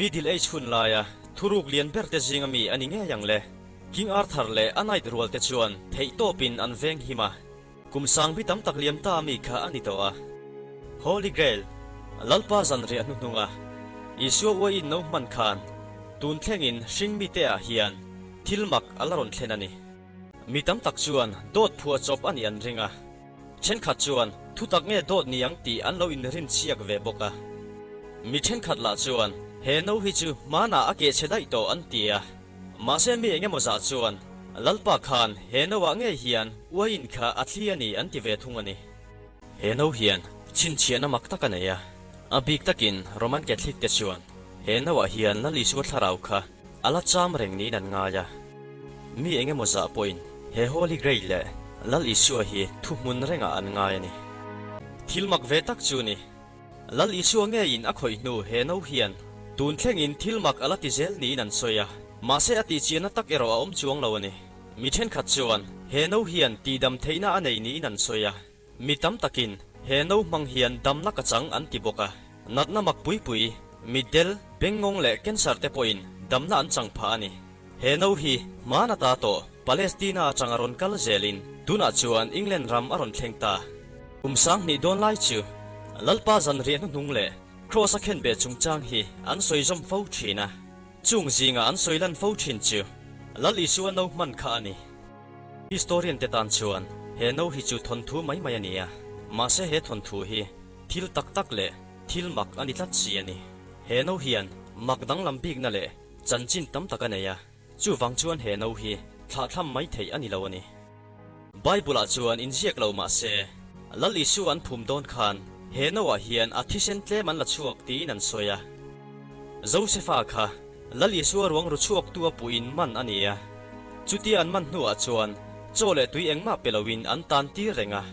Middle Age hun laia thuruk lian ber te zinga mi a ni ngei ang le. King Arthur leh a knight rual te chuan theihtawpin an veng him a. Kum sangbi tam tak liam ta mi kha a ni tawh a. Holy Grail, Lalpa zanriah hnuhnunga Isua uaiin no hman khan tun thlengin hring mite ah hian thil mak a la rawn thlen a ni. Mi tam tak chuan dawt phuah chawp a nih an ring a, thenkhat chuan thutak nge dawt ni ang tih an lo inrin chhiak ve bawk a. Mi thenkhat lah chuan he no hi chu hmanah a keh chhe daih tawh an ti a. Mahse mi engemaw zah chuan Lalpa khan he no ah ngei hian uaiin kha a thli a ni an ti ve thung a ni. He no hian chhinchhiahna mak tak a nei a, a bik takin Roman Catholic te chuan he no ah hian Lal Isua thlarau kha a la cham reng niin an ngai a. Mi engemaw zah pawhin he Holy Grail leh Lal Isua hi thuhmun rengah an ngai a ni. Thil mak ve tak chu ni. Lal Isua ngeiin a khawih hnu he no hian tun thlengin thil mak a la ti zel niin an sawi a, mahse a tihchiahna tak erawh a awm chuang lo a ni. Mi thenkhat chuan he no hian tihdam theihna a nei niin an sawi a, mi tam takin he no hmang hian damna ka chang an ti bawk a. Natna mak pui pui, mitdel, bengngawng leh cancer te pawhin damna an chang phah a ni. He no hi hmaan ata tawh Palestina atanga rawn kal zelin tunah chuan England ram a rawn thleng ta. Kum 2000 dawn lai chu Lalpa zanriah hnuhnung leh Kraws a khenbeh chungchang hi an sawi zawm fo thin a, chung zinga an sawi lan fo thin chu Lal Isua no hman kha a ni. Historian te tan chuan he no hi chu thawnthu mai mai a ni a, mahse he thawnthu hi thil tak tak leh thil mak a ni tlat si a ni. He no hian mak danglam bikna leh Chanchin tam tak a nei a, chuvang chuan he no hi thlahthlam mai theih a ni lo a ni. Bible-ah chuan inziak lo mah se, Lal Isua an phum dawn khan he no-ah hian a thisen tlem an la chhuak tiin an sawi a. Josefa kha Lal Isua ruang ru chhuaktu a puhin man a ni a, chutia an man hnuah chuan chaw leh tui engmah pe loin an tan tir reng a.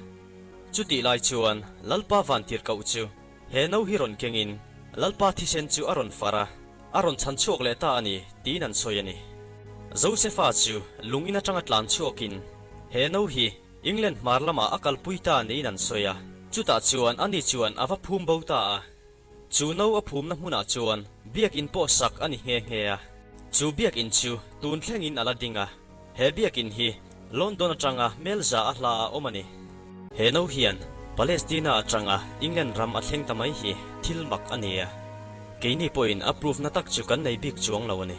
Chutih lai chuan Lalpa vantirhkoh chu he no hi rawn kengin Lalpa thisen chu a rawn far a. A rawn chhan chhuak leh ta a ni, tiin an sawi a ni. Josefa chu lung in atanga tlan chhuakin he no hi England hmar lamah a kalpui ta niin an sawi a, chutah chuan ani chuan a va phum bo ta a. Chu no a phumna hmunah chuan biakin pawh sak a ni nghe nghe a, chu biakin chu tun thlengin a la ding a, he biakin hi London atanga Melza a hla a awm a ni. He no hian Palestina atanga England ram a thleng ta mai hi thil mak a ni a, keini pawhin a proof na tak chu kan nei bik chuang lo a ni.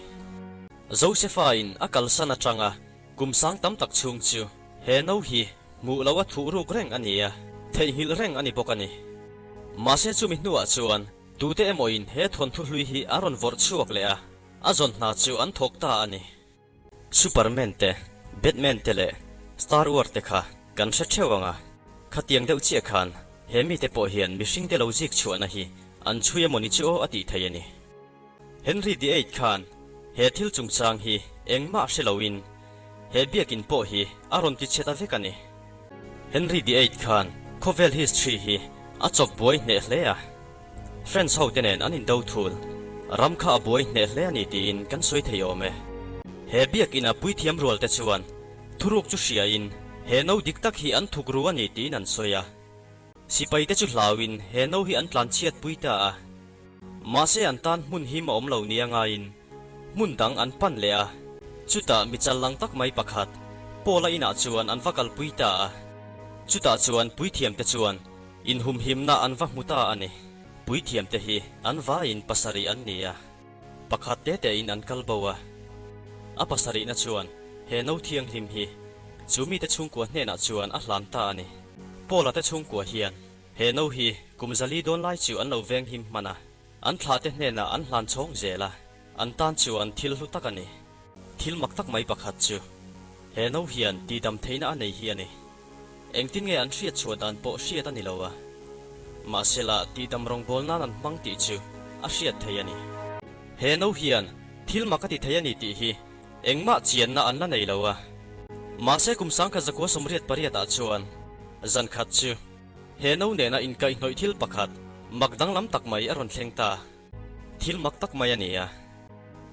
Josefa in a kalsan atanga kum sang tam tak chhung chu he no hi hmuh loh a thuh ruk reng a ni a, theihnghilh reng a ni bawk a ni. Mahse chumi hnuah chuan tute emaw in he thawnthu hlui hi a rawn vawrh chhuak leh a, a zawn hna chu an thawk ta a ni. Superman te, Batman te leh Star War te kha kan hre theuh ang a, khatiang deuh chiah khan he mite pawh hian mihring te lo zik chhuahna hi an chhui emaw ni chu aw a tih thei a ni. Henry the Eighth khan he thil chungchang hi engmah hre loin he biakin pawh hi a rawn ti chhe ta vek a ni. Henry the Eighth khan khawvel history hi a chawp buai hneh hle a. French ho te nen an indo thul. Ram kha a buai hneh hle a ni tiin kan sawi thei awm e. He biakina puithiam rual te chuan thuruk chu hriain he no dik tak hi an thuk ru a ni tiin an sawi a. Sipai te chu hlauin he no hi an tlan chhiat pui ta a. Mahse an tan hmun him a awm lo nia ngaiin hmun dang an pan leh a. Chutah mi chal lang tak mai pakhat Paula inah chuan an va kalpui ta a. Chutah chuan puithiam te chuan Inhumhimna an va hmu ta a ni. Puithiamte hi an vaiin pasarih an ni a, pakhat te tein an kal bo a. A pasarihna chuan he no thianghlim hi chu mite chhungkua hnenah chuan a hlan ta a ni. Paula te chhungkua hian he no hi kum zali dawn lai chu an lo venghim hman a, an thlahte hnenah an hlan chhawng zel a, an tan chuan thil hlu tak a ni. Thil mak tak mai pakhat chu he no hian tihdam theihna a nei hi a ni. Engtin nge an hriat chhuah dan pawh hriat a ni lo a, mahsela tihdam rawngbâwl nan an hmang tih chu a hriat thei a ni. He no hian thil mak a ti thei a ni tih hi engmah chianna an la nei lo a, mahse kum 1988 ah chuan zan khat chu he no nena inkaihhnawih thil pakhat mak danglam tak mai a rawn thleng ta. Thil mak tak mai a ni a,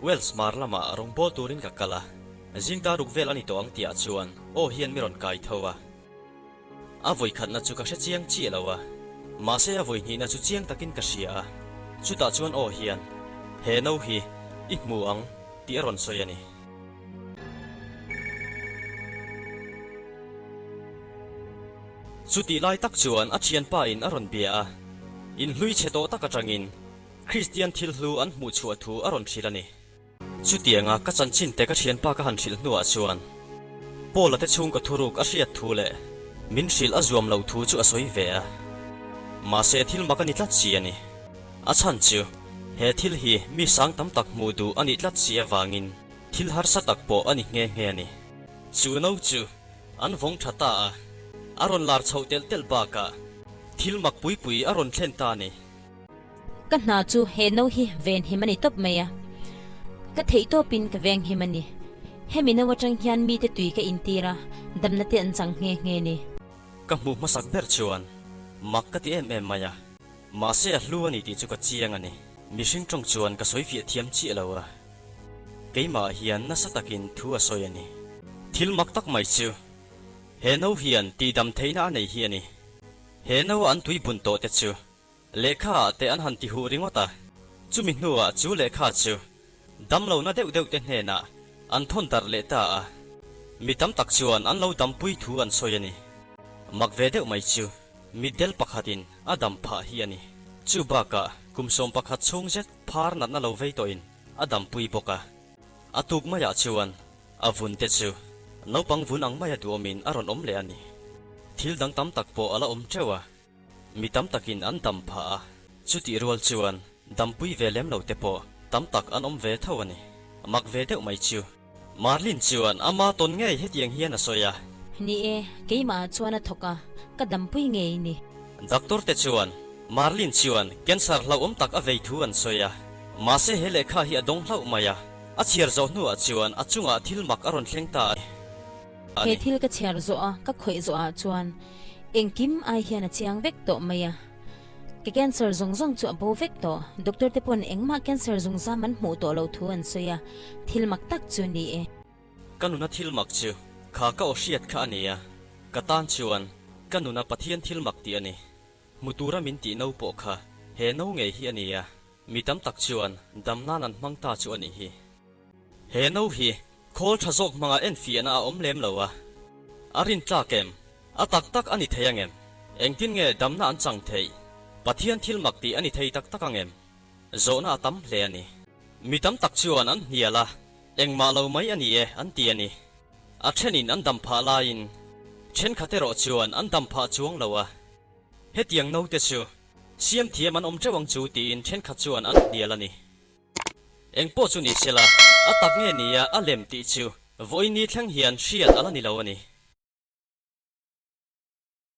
Wales hmar lamah rawngbâwl turin ka kal a, zing ta ruk vel a ni tawh ang tihah chuan aw hian mi rawn kai tho a. A vawikhatna chu ka hre chiang chiah lo a, mahse a vawihnihna chu chiang takin ka hria a, chutah chuan aw hian. He no hi i hmu ang tih a rawn sawi a ni. Chutih lai tak chuan a thianpa in a rawn bia a, inhlui chhe tawh tak atangin Kristian thil hlu an hmuh chhuah thu a rawn hrilh a ni. Chutianga ka chanchin te ka thianpa ka han hrilh hnuah chuan Paula te chhungkaw thuruk a hriat thu leh min hrilh a zuam loh thu chu a sawi ve a. Mahse thil mak a ni tlat si a ni. A chhan chu he thil hi mi sang tam tak hmuh duh a nih tlat si avangin thil harsa tak pawh a ni nghe nghe a ni. Chu no chu an vawng tha ta a, a rawn lar chhoh telh telh bakah thil mak pui pui a rawn thlen ta a ni. Ka hna chu he no hi venhim a ni tawp mai a, ka theih tawpin ka venghim a ni. Hemi no atang hian mite tui ka intir a, damna te an chang nghe nghe ni. Ka hmuh hmasak ber chuan mak ka ti em em mai a, mahse a hlu a ni tih chu ka chiang a ni. Mihring tawng chuan ka sawi fiah thiam chiah lo a, keimah hian nasa takin thu a sawi a ni. Thil mak tak mai chu he no hian tihdam theihna a nei hi a ni. He no a an tui bun tawh te chu Lehkha ah te an han ti huh ringawt a, chumi hnuah chu lehkha chu damlohna deuh deuh te hnenah an thawn darh leh ta a, mi tam tak chuan an lo dampui thu an sawi a ni. Mak ve deuh mai chu mitdel pakhatin a dam phah hi a ni. Chu bakah kum 11 chhung zet phar natna lo vei tawhin a dampui bawk a, a tuk maiah chuan a vun te chu naupang vun ang maia duhawmin a rawn awm leh a ni. Thil dang tam tak pawh a la awm teuh a. Mi tam takin an dam phah a, chutih rual chuan dampui ve lem lo te pawh tam tak an awm ve tho a ni. Mak ve deuh mai chu. Marlin chuan ama tawn ngei hetiang hian a sawi a. Ni e, keimah ah chuan a thawk a, ka dampui ngei ni. Doctor te chuan Marlin chuan cancer hlauhawm tak a vei thu an sawi a, mahse he lehkha hi a dawng hlauh mai a, a chhiar zawh hnuah chuan a chungah thil mak a rawn thleng ta a He ni. thil ka chhiar zawh a, ka khawih zawh ah chuan Engkim ai hian a chiang vek tawh mai a, ka cancer zawng zawng chu a bo vek tawh. Doctor te pawn engmah cancer zawng zam an hmuh tawh loh thu an sawi a, thil mak tak chu ni e. Ka nuna thil mak chu kha ka aw hriat kha a ni a, ka tan chuan ka nuna Pathian thil mak tih a ni. Hmu tura min tih no pawh kha he no ngei hi a ni a, mi tam tak chuan dam nan an hmang ta chu a nih hi. He no hi Khawl tha zawk hmanga enfiahna a awm lem lo a, a rin tlak em? A tak tak a ni thei ang em? Engtin nge damna an chang theih? Pathian thil mak tih a ni thei tak tak ang em? Zawhna a tam hle a ni. Mi tam tak chuan an hnial a, engmah lo mai a ni e an ti a ni. A thenin an dam phah laiin thenkhat erawh chuan an dam phah chuang lo a. Hetiang naute chu siam thiam an awm teuh ang chu tiin thenkhat chuan an hnial a ni. Eng pawh chu ni sela, a tak nge nia a lem tih chu vawiin ni thleng hian hriat a la ni lo a ni.